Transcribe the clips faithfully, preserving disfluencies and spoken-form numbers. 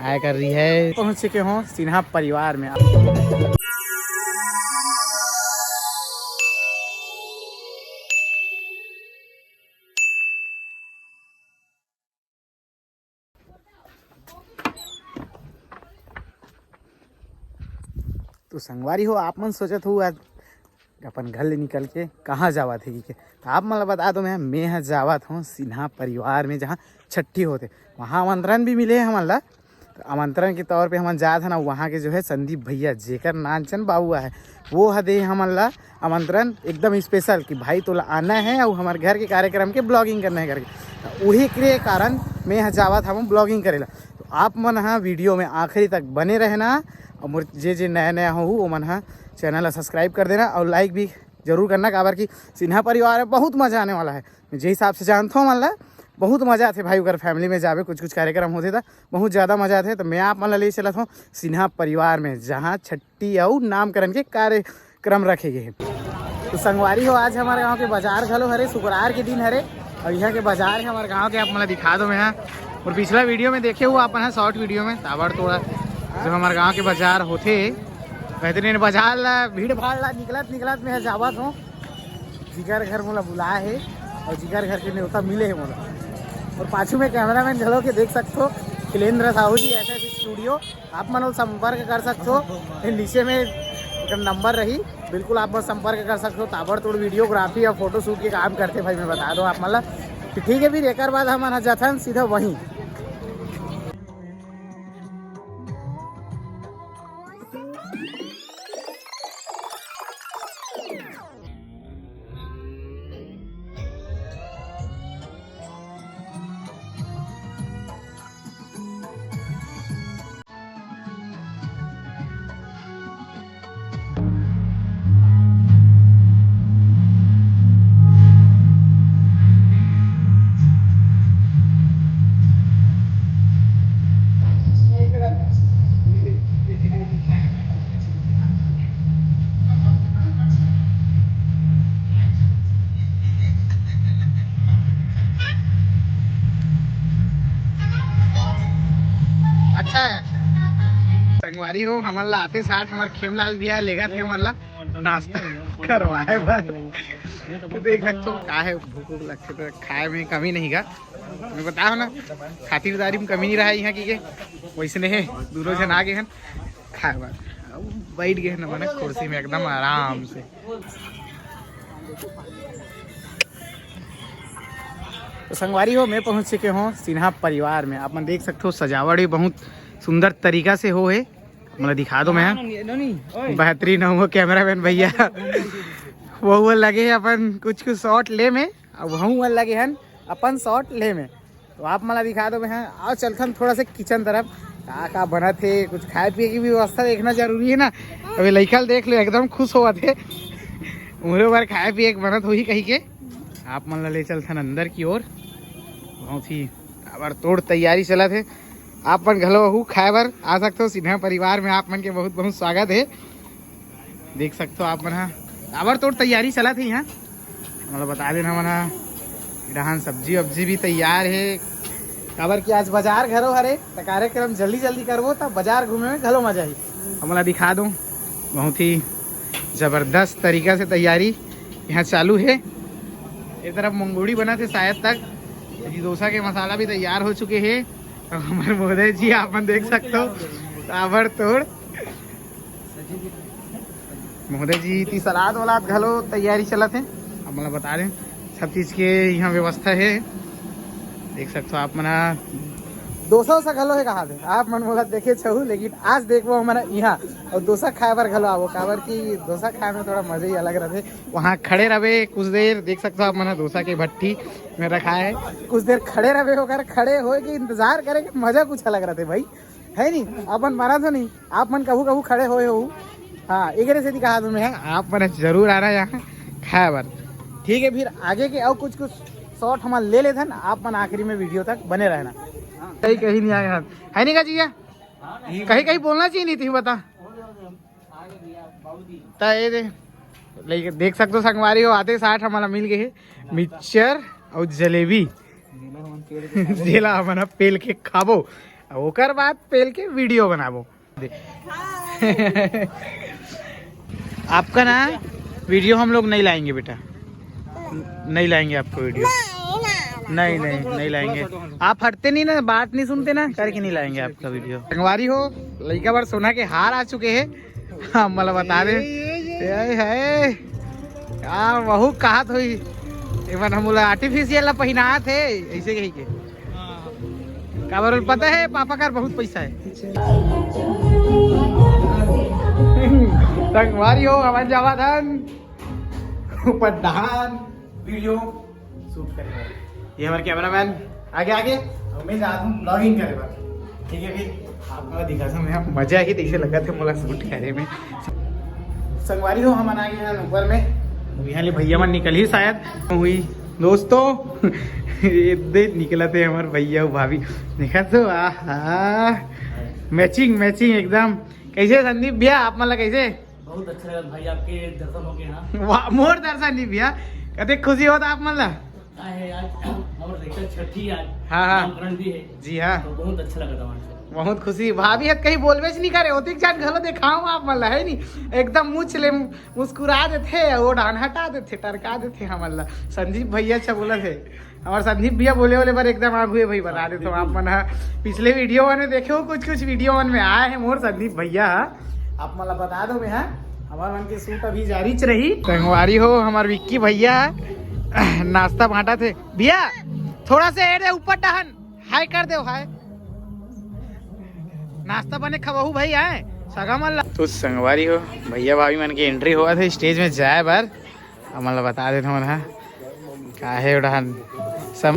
आय कर रही है। पहुंच चुके हों सिन्हा परिवार में। तो संगवारी हो, आप मन सोचत हो आज अपन घर ले निकल के कहाँ जावत हे कि के, तो आप मन ला बता दो, मैं मैं ह जावत हूँ सिन्हा परिवार में, जहाँ छट्ठी होथे। वहाँ आमंत्रण भी मिले हे हमन ला। तो आमंत्रण के तौर पे हमन जात हन, वहाँ के जो है संदीप भैया, जेकर नानचन बाबू आहे, वो ह दे हमन ला आमंत्रण एकदम स्पेशल कि भाई तोला आना है और हमारे घर के कार्यक्रम के ब्लॉगिंग करना है करके। तो वही के कारण मैं ह जावत हूँ ब्लॉगिंग करे ला। तो आप मन ह वीडियो में आखिरी तक बने रहना और मोर जे जे नया नया हो, वो मन ह चैनल ला सब्सक्राइब कर देना और लाइक भी जरूर करना, काबर कि सिन्हा परिवार में बहुत मजा आने वाला है। मैं जे हिसाब से जानत हूँ मन ला, बहुत मजा आथे भाई, अगर फैमिली में जावे, कुछ कुछ कार्यक्रम होथे त बहुत ज़्यादा मजा आथे। तो मैं आप मन ला ले चलत हूँ सिन्हा परिवार में, जहाँ छट्ठी अउ नामकरण के कार्यक्रम रखे गए हैं। तो संगवारी हो, आज हमारे गांव के बाजार घलो हरे, शुक्रवार के दिन हरे, और यहाँ के बाजार है हमारे गांव के, आप मन ला दिखा दो मैं। और पिछला वीडियो में देखे हुआ अपन है, शॉर्ट वीडियो में, ताबड़तोड़ जो हमारे गांव के बाजार होथे, बेहतरीन बाजार ला, भीड़ भाड़ ला निकलत निकलत मैं जावत हूँ। जिगर घर मोला बुलाए हे और जिगर घर के नेवता मिले हे मोला। और पाछू में कैमरामैन घलो के देख सकथो, खिलेंद्र साहू जी, एस एस स्टूडियो। आप मन संपर्क कर सकथो, ये नीचे में एकर नंबर रही, बिल्कुल आप मन संपर्क कर सकथो। ताबड़तोड़ वीडियोग्राफी और फोटोशूट के काम करथे भाई, मैं बता दो आप मन ला। तो ठीक है, फिर एक बाद हमन ह जथन सीधा वहीं। अच्छा है। संगवारी हो, हमन ला आते साथ हमर खेमलाल भैया लेगत हे हमन ला नाश्ता करवाए बर। तो देख सकथो, का है, भूख उख लगथे तो खाए में कमी नहीं गा। मैं बताओ ना, खातिरदारी में कमी नहीं रहा यहाँ की के। वैसने हे, दूनों झन आ गए हैं खाए बर। अब बैठ गए हैं ना, मने कुर्सी में एकदम आराम से। तो संगवारी हो, मैं पहुंच चुके हूँ सिन्हा परिवार में। आप मन देख सकते हो, सजावट भी बहुत सुंदर तरीका से हो है। मतलब दिखा दो मैं, बेहतरीन हो वो कैमरामैन भैया। वो वो लगे हैं अपन कुछ कुछ शॉट ले में, अब हम वो लगे हैं अपन शॉट ले में। तो आप मन ला दिखा दो भैया, आओ चलथन थोड़ा सा किचन तरफ, का का बनत हे, कुछ खाए पिए की भी व्यवस्था देखना जरूरी है ना। अभी लइका ल देख लो, एकदम खुश होवत हे। उमरे बर खाए पिए के बनत होही कही के। आप मन ला ले चलथन अंदर की ओर। बहुत ही ताबड़तोड़ तैयारी चलत हे। आप मन घलो आहू खाए बर आ सकथो। सिन्हा परिवार में आप मन के बहुत बहुत स्वागत हे। देख सकथो आप मन ह, ताबड़तोड़ तैयारी चलत हे यहाँ। मतलब बता देना मन ह, डहान सब्जी वब्जी भी तैयार हे, काबर कि आज बाजार घलो हरे, त कार्यक्रम जल्दी जल्दी करबो, त बाजार घूमे में घलो मजा आही। हमला दिखा दूँ, बहुत ही जबरदस्त तरीका से तैयारी यहाँ चालू हे। ये तरफ मंगोड़ी बनत हे शायद तक, ये डोसा के मसाला भी तैयार हो चुके हे। और हमारे महोदय जी आप मन देख सकथो, ताबड़तोड़ महोदय जी ती सलाद वलाद घलो तैयारी चलत हे। अब मोला बता दें, सब चीज के यहाँ व्यवस्था हे। देख सकथो आप मन ह, डोसा वोसा घलो हे कहा थे, आप मन मोला देखे छहू, लेकिन आज देखबो हमन ह यहाँ और डोसा खाए बर घलो आवो, काबर कि डोसा खाए में थोड़ा मजा ही अलग रहथे। वहाँ खड़े रहबे कुछ देर, देख सकथो आप मन ह डोसा के भट्टी में रखा है, कुछ देर खड़े रहबे, ओकर खड़े होए के इंतजार करे के मजा कुछ अलग रहथे भाई। है नी, अपन मारा तो नहीं, आप मन कभू कभू खड़े होए हो। हाँ, एकरे सेती कहा तुम्हें, आप मन जरूर आना यहाँ खाए बर। ठीक है, फिर आगे के अउ कुछ कुछ शॉट हमन ले लेथन, आप मन आखिरी में वीडियो तक बने रहना। कहीं कहीं नहीं आए हैं, है नहीं का जी? कहीं कहीं बोलना चाहिए नहीं थी, बता। त ये दे, लेके देख सकते हो संगवारी हो, आते साथ हमारा मिल गए है मिक्सचर और जलेबी। जेला हमन ह पेल के खाबो। ओकर बाद पेल के वीडियो बनाबो। आपका ना वीडियो हम लोग नहीं लाएंगे बेटा, नहीं लाएंगे आपका वीडियो। नहीं, नहीं, नहीं लाएंगे। आप हटते नहीं ना, बात नहीं सुनते ना, करके नहीं लाएंगे आपका वीडियो। संगवारी हो, लइका बर सोना के हार आ चुके हैं। हाँ, मला बता दे। ये, ये, ये। ये है। का वहू कहत होई। एमन हम बोला आर्टिफिशियल ला पहिनात हे, ऐसे कही के। काबर पता है, पापा कर बहुत पैसा है। संगवारी हो, हमन जावा धन ऊपर धान वीडियो शूट करे बर। ये हमारे कैमरामैन आगे, आगे, और मैं जा रहा हूँ ब्लॉगिंग करे बर। ठीक है, फिर आपको दिखा था मैं, मजा ही तैसे लगा थे मोला शूट करे में। संगवारी हो, हमन आ गए हैं ऊपर में। अब यहाँ ले भैया मन निकल ही शायद हुई दोस्तों। ये दे निकला थे हमारे भैया भाभी, देखा तो आहा, मैचिंग मैचिंग एकदम। कैसे संदीप भैया, आप मतलब कैसे? बहुत अच्छा लगा भाई, आपके दर्शन हो गए। हाँ, वाह, मोर दर्शन नहीं भैया, कते खुशी होता आप मतलब। का है आज? हमर लइका छठी आज। हाँ, हाँ। नामकरण भी है। जी हाँ। तो बहुत अच्छा लगा था वहाँ से। बहुत खुशी। भाभी हत कहीं बोलबे नहीं करे, ओतिक जान घलो देखाओ आप मन ला, है नी? एकदम मुँह ले मुस्कुरा देथे, वो डान हटा देथे, टरका देथे हमन ला। संदीप भैया अच्छा बोला थे, हमारे संदीप भैया बोले वाले बार एकदम आगू है भाई, बता देते हो आप मन हा। पिछले वीडियो मन में देखे हो, कुछ कुछ वीडियो मन में आए हैं मोर संदीप भैया हा। आप मन ला बता दो मैं हा, हमारे मन के शूट अभी जारी च रही। संगवारी हो, हमारे विक्की भैया हा, नाश्ता बांटा थे। भैया, थोड़ा सा एड़े ऊपर डहन हाय कर दो, हाय। नाश्ता बने खवाहू भाई आए, सगा मन ला। तो संगवारी हो, भैया भाभी मन के एंट्री हुआ थे स्टेज में जाए बर। अब मतलब बता देते हमन हा, का है उड़ान सम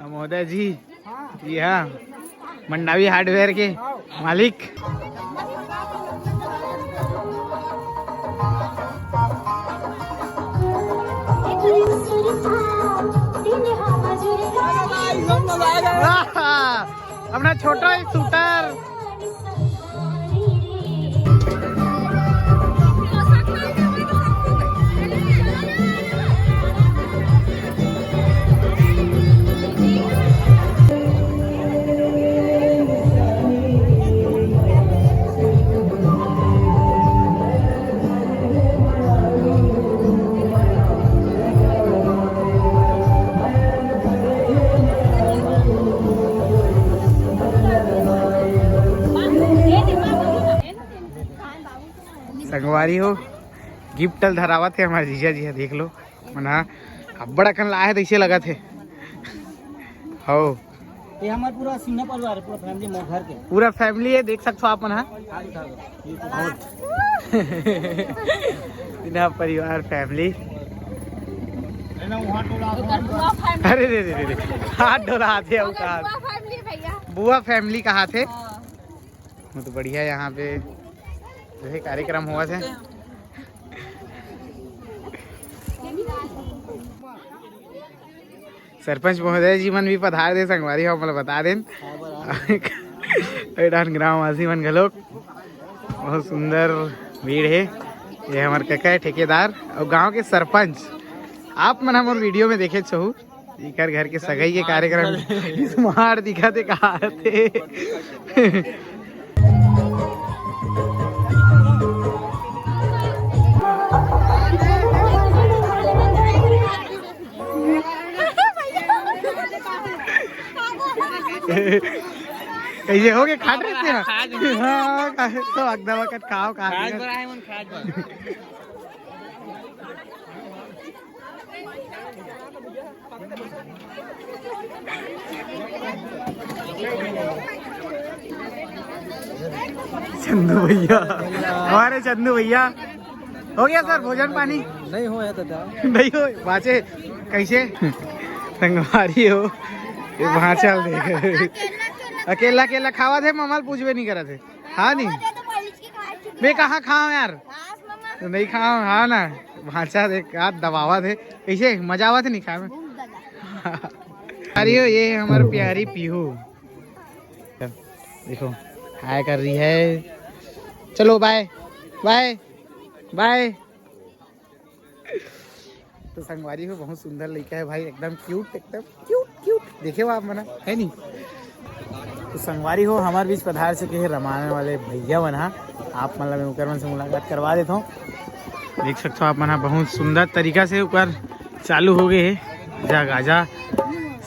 महोदय जी, जी हाँ, मंडावी हार्डवेयर के मालिक। अपना छोटा ही शूटर। संगवारी हो, गिफ्ट ल धरावत हे हमारे जीजा जी ह, देख लो। मन हा अब्बड़ अकन लाए हे, तइसे लगत हे। हो। ये हमारे पूरा सिन्हा परिवार है, पूरा फैमिली, मोर घर के। पूरा फैमिली है, देख सकते हो आप मन हा। हाथ उठा दो। ये तो बहुत। सिन्हा परिवार फैमिली। है ना, वहाँ टोला। अरे रे रे रे रे। हाथ डोला, हाथ है, वो कहा। बुआ फैमिली भैया। बुआ फैमिली कहा थे। हाँ। वो तो बढ़िया, यहाँ पे जो है कार्यक्रम हुआ था। सरपंच महोदय जी मन भी पधार दे संगवारी हो, हमला बता देन। ए डाहन ग्रामवासी मन घलोक, बहुत सुंदर भीड़ है। ये हमर कका है ठेकेदार और गांव के सरपंच। आप मन हमर वीडियो में देखे छहु। इकर घर के सगाई के कार्यक्रम। स्मार्ट दिखा दे, कहा थे। कैसे हो गए, खाट रहे थे? हाँ, तो अगदा वक्त खाओ, खा खाट बर आए मन, खाट बर। चंदू भैया, हमारे चंदू भैया। हो गया सर, भोजन पानी? नहीं हो है दादा। नहीं हो, बाचे कैसे? संगवारी हो, ये वहाँ चल दे। अकेला अकेला खावा थे, ममाल पूछबे नहीं करा थे। हाँ नहीं, मैं कहाँ खाऊँ यार? तो नहीं खाऊँ, हाँ ना। भांचा देख, हाथ दबावा थे। कैसे मजा आवा थे नहीं खाए में? अरे ये हमारे प्यारी पीहू, देखो, हाय कर रही है। चलो, बाय, बाय, बाय। तो संगवारी हो, बहुत सुंदर लड़का है भाई, एकदम क्यूट, एकदम क्यूट, क्यूट। देखे हो आप मन ह, है नी? तो संगवारी हो, हमारे बीच पधार चुके हैं रमाने वाले भैया मन ह। आप मन ला मैं उकर मन से मुलाकात करवा देता हूँ। देख सकते हो आप मन ह, बहुत सुंदर तरीका से उकर चालू हो गए है। जा गाजा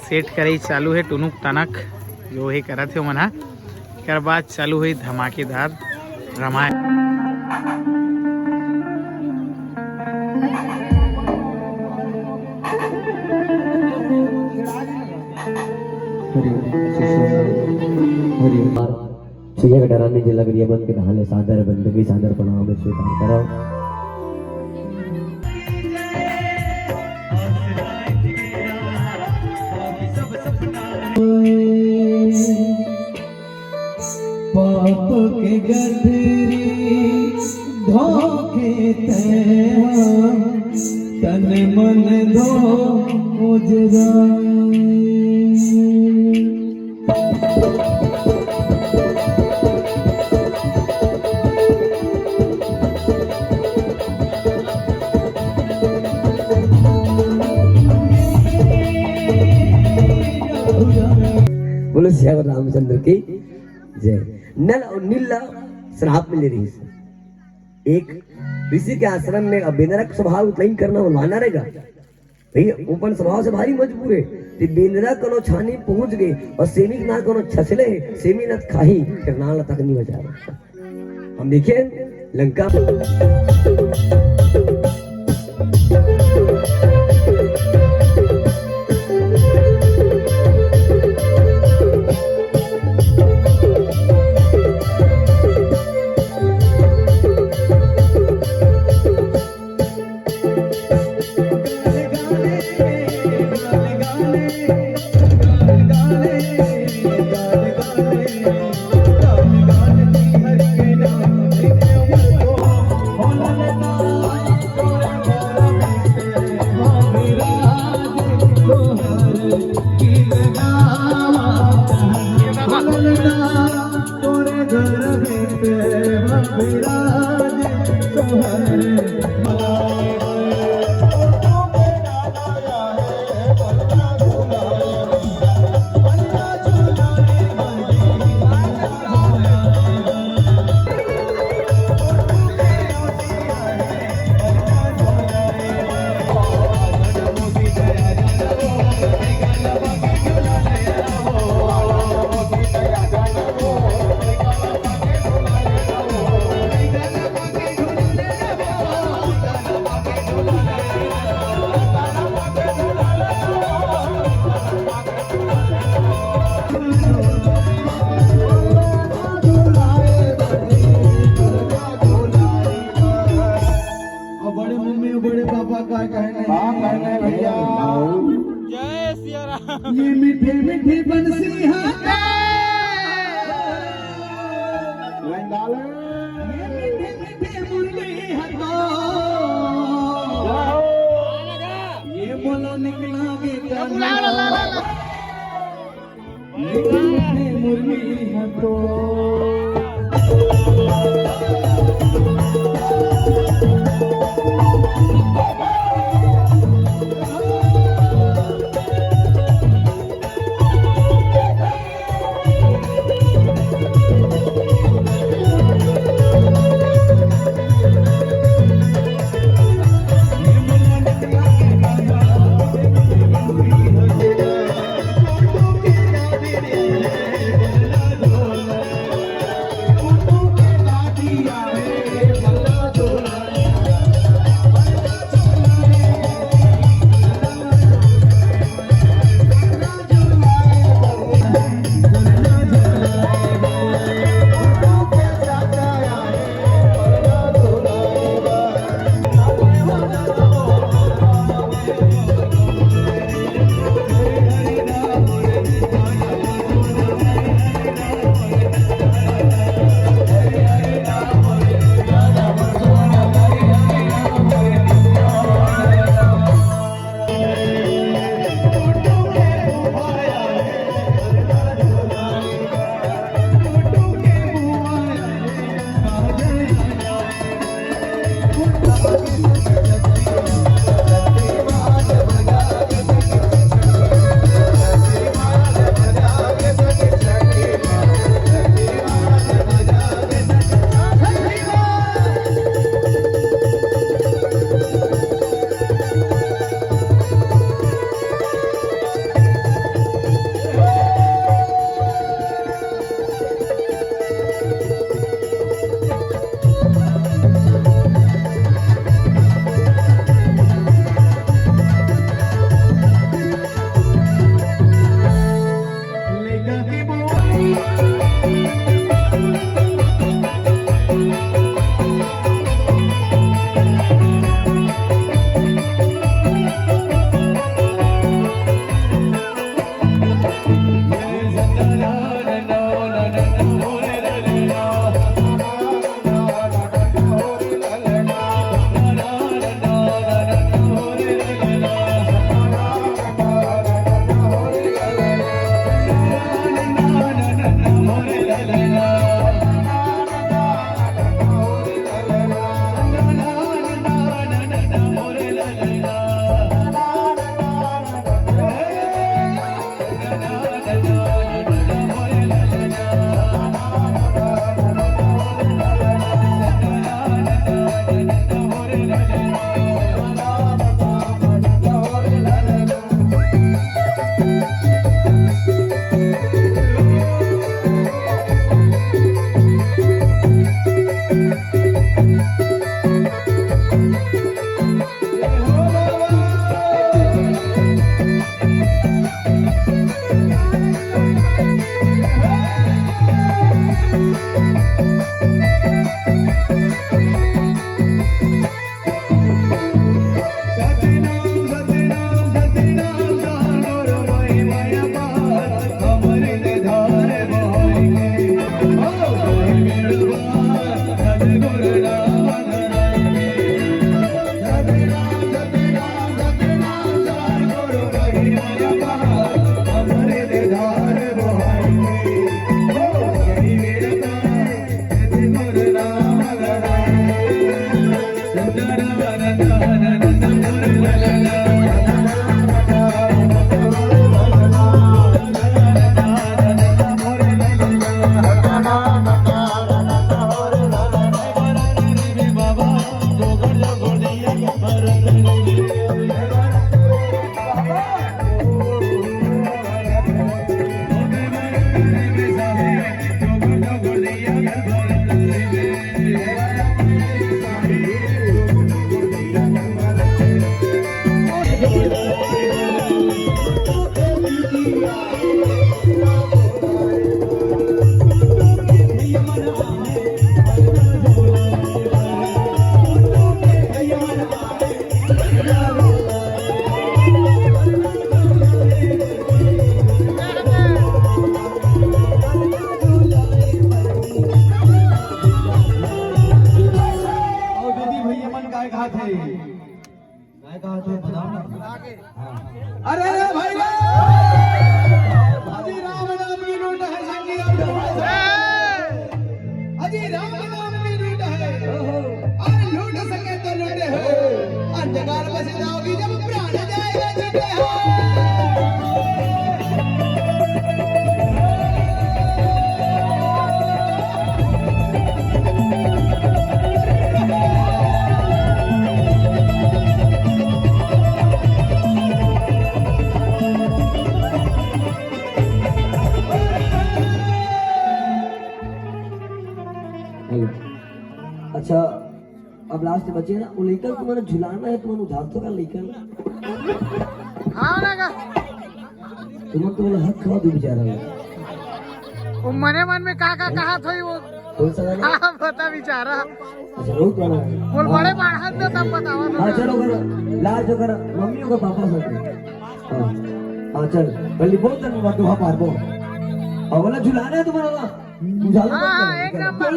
सेट करे चालू है, टुनुक टनक जो है करत है मन ह। एकर बाद चालू हुई धमाकेदार रामायण। हरि ओम। हरि ओम। सैया के डराने जे लगरिया बन के नहाले, सादर बंदगी, सादर प्रणाम स्वीकार करो। पाप के गठरी धोके तैं तन मन धो उजराए। बोलो सियावर रामचंद्र की जय। नल और नील ला श्राप मिले रहिस। एक ऋषि के आश्रम में अब बेंदरा के स्वभाव उतलाइन करना मनवाना रहेगा। भैया, ओपन स्वभाव से भारी मजबूर है। ते बेंदरा कोनो छानी पहुंच गए और सेमी के नाल कोनो छछले है, सेमी न खाही, फिर नाल तक नहीं बचा रहा। हम देखे लंका। और बड़े मम्मी और बड़े पापा का कहने, हाँ, कहने भैया। जय सिया राम। ये मीठे मीठे बंसी हाथ। ये मीठे मीठे मुरली हाथ। ये बोलो निकला बेटा। अउ दीदी भैया मन काय कहा थे? काय कहा थे? बताओ ना। हाँ। अरे, अरे भाई, अजी राम नाम की लूट है, संगी राम नाम की। अजी राम नाम की लूट है। और लूट सके तो लूटे हो। अंधकार में से जाओगी जब प्राण जाएगा छूटे हो। हेलो। अच्छा, अब लास्ट बचे ना, वो लइका तुम्हारा झुलाना है, तुम्हारा उधार तो का लइका ना। हाँ ना का? तुम तो बोला हक खवा दो बेचारा। वो मने मन में का का कहा थोई वो। कौन सा गाना? हाँ, बता बेचारा। अच्छा, रोक वाला है। बोल, हाँ। बड़े बाढ़ दे तब बतावा तो। हाँ, चलो करो, लास्ट जो करो, मम्मी को पापा से। हाँ, हाँ, चल, बल्ली बहुत धन्यवाद, दुहा पार बोल। और बोला झुलाना है तुम्हारा। हाँ, हाँ, एक नंबर।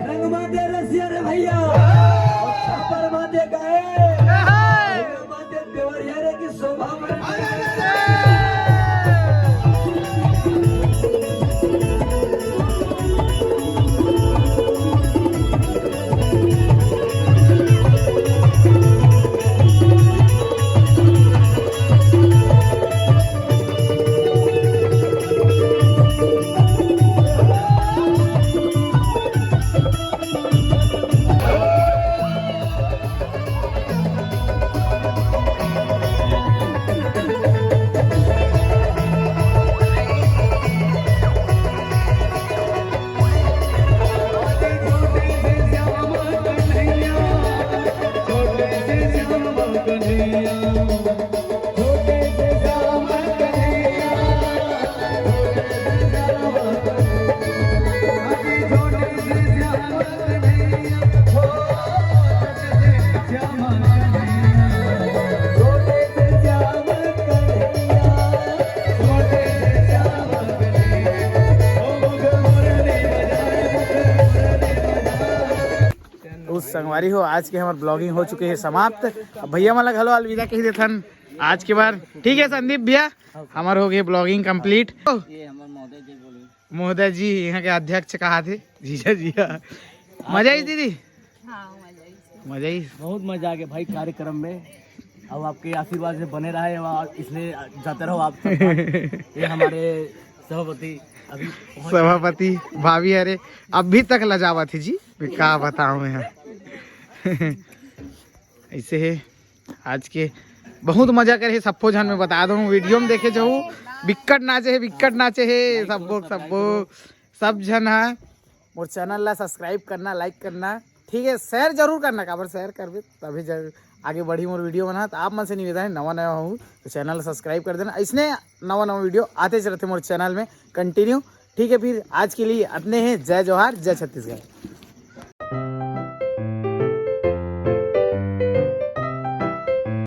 रंग माते रसिया रे भैया, छप्पर माते गाए, रंग माते देवरिया रे की शोभा बढ़ उस संगवारी हो, आज के हमर ब्लॉगिंग हो चुके हे समाप्त। अब भैया मन ला घलो अलविदा कही देथन आज के बार। ठीक है संदीप भैया, हमर हो गए ब्लॉगिंग कंप्लीट। ये हमर महोदय जी बोले। महोदय जी यहाँ के अध्यक्ष कहा थे, जीजा जी। मजा आई दीदी? हाँ, मजा आई। मजा आई। बहुत मजा आ गया भाई कार्यक्रम में। अब आपके आशीर्वाद से बने रहे, अब इसलिए जाते रहो आप सब। ये हमारे सभापति अभी पहुंच सभापति भाभी, अरे अभी तक लजावत है जी, मैं का बताऊं मैं। ऐसे हे आज के बहुत मजा करे हे सब्बो झन। मैं बता दूं, वीडियो में देखे जाहू, बिक्कट नाचे हे, बिक्कट नाचे हे सब्बो, सब्बो, सब झन ह। मोर चैनल ला सब्सक्राइब करना, लाइक करना, ठीक है, शेयर जरूर करना। काबर शेयर करबे तभी जरूर आगे बढ़ी मोर वीडियो बना। तो आप मन से निवेदन है, नवा नवा हूँ तो चैनल ला सब्सक्राइब कर देना, इसने नवा नवा वीडियो आते रहते मोर चैनल में कंटिन्यू। ठीक है, फिर आज के लिए अतने हैं। जय जोहार, जय छत्तीसगढ़।